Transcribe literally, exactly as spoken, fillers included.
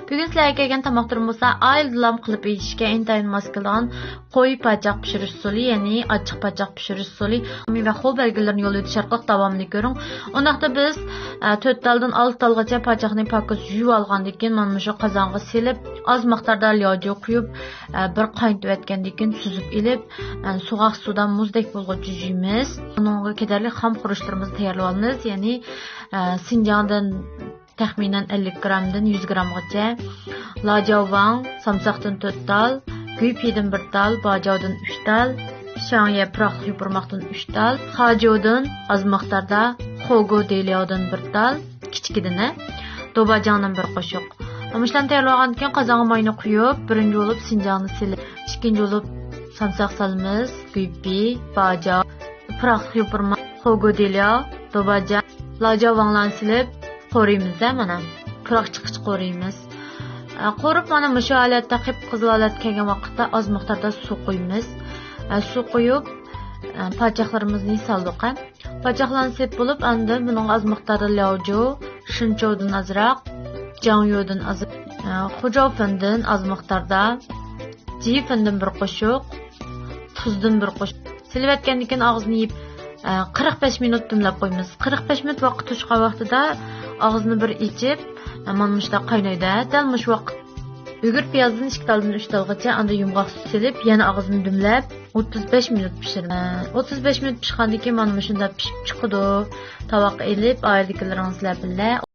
بۈگۈن سىلەرگە كەلگەن تاماق تۈرىمىز بولسا ئائىلىدىلام قىلىپ يېيىشكە ئىنتايىن ماس كېلىدىغان قوي پاچاق پىشۇرۇش ئۇسۇلى، يەنى ئاچچىق پاچاق پىشۇرۇش ئۇسۇلى. ۋە خو بەلگىلىرىنى يوللىۋېتىش ئارقىلىق داۋامىنى كۆرۈڭ. ئۇنداقتا بىز، ئە، تۆت تالدىن ئالتە تالغىچە پاچاقنى پاكىز يۇيۇۋالغاندىن كېيىن، مانا مۇشۇ قازانغا سېلىپ، ئاز مىقداردا لياۋجۇ قۇيۇپ، ئە، بىر قاينىتىۋەتكەندىن كېيىن سۈزۈپ ئېلىپ، ئە، سوغۇق سۇدا مۇزدەك بولغۇچە يۇيىمىز. بۇنىڭغا كېتەرلىك خام خۇرۇچلىرىمىزنى تەييارلىۋالىمىز. يەنى، ئە، شىنجاڭدىن تەخمىنەن ئەللىك گرامدىن يۈز گرامغىچە، لاجاۋ ۋاڭ، سامساقتىن تۆت تال، گۈيپىدىن بىر تال، باجاۋدىن ئۈچ تال، شاڭيە پۇراقلىق يوپۇرماقتىن ئۈچ تال، خاجۇدىن ئاز مىقداردا، خوگو دېلياۋدىن بىر تال، كىچىكىدىن، دوباجاڭدىن بىر قوشۇق. مۇشۇلارنى تەييارلىغاندىن كېيىن قازانغا ماينى قۇيۇپ، بىرىنچى بولۇپ شىنجاڭنى سېلىپ، ئىككىنچى بولۇپ سامساق سالىمىز، گۈيپى، باجاۋ، پۇراقلىق يوپۇرماق، خوگو دېلياۋ، دوباجاڭ، لاجاۋ ۋاڭلارنى سېلىپ، قورۇيمىز-دە، مانا. پۇراق چىققىچە قورۇيمىز. ئە، قورۇپ، مانا مۇشۇ ھالەتتە، قىپقىزىل ھالەتكە كەلگەن ۋاقىتتا ئاز مىقداردا سۇ قۇيىمىز. ئە، سۇ قۇيۇپ، ئە، پاچاقلىرىمىزنى سالدۇق، ھە. پاچاقلارنى سېلىپ بولۇپ، ئاندىن بۇنىڭغا ئاز مىقداردا لياۋجۇ، شىنچوۋدىن ئازراق، جاڭيۇدىن ئاز، ئە، خۇجاۋفېندىن ئاز مىقداردا، جىفېندىن بىر قوشۇق، تۇزدىن بىر قوشۇق. سېلىۋەتكەندىن كېيىن ئاغزىنى يېپىپ، ئە، قىرىق بەش مىنۇت دۈملەپ قويىمىز. قىرىق بەش مىنۇت ۋاقىت توشقان ۋاقتىدا ئاغزىنى بىر ئېچىپ، ئە، مانا مۇشۇنداق قاينايدۇ. دەل مۇشۇ ۋاقىت ئۆگۈر پىيازدىن ئىككى تالدىن ئۈچ تالغىچە، ئاندىن يۇمغاق سۈت سېلىپ، يەنە ئاغزىنى دۈملەپ، ئوتتۇز بەش مىنۇت پىشۇرىمىز. ئە، ئوتتۇز بەش مىنۇت پىشقاندىن كېيىن مانا مۇشۇنداق پىشىپ چىقىدۇ. تاۋاققا ئېلىپ، ئائىلىدىكىلىرىڭىز بىلەن بىللە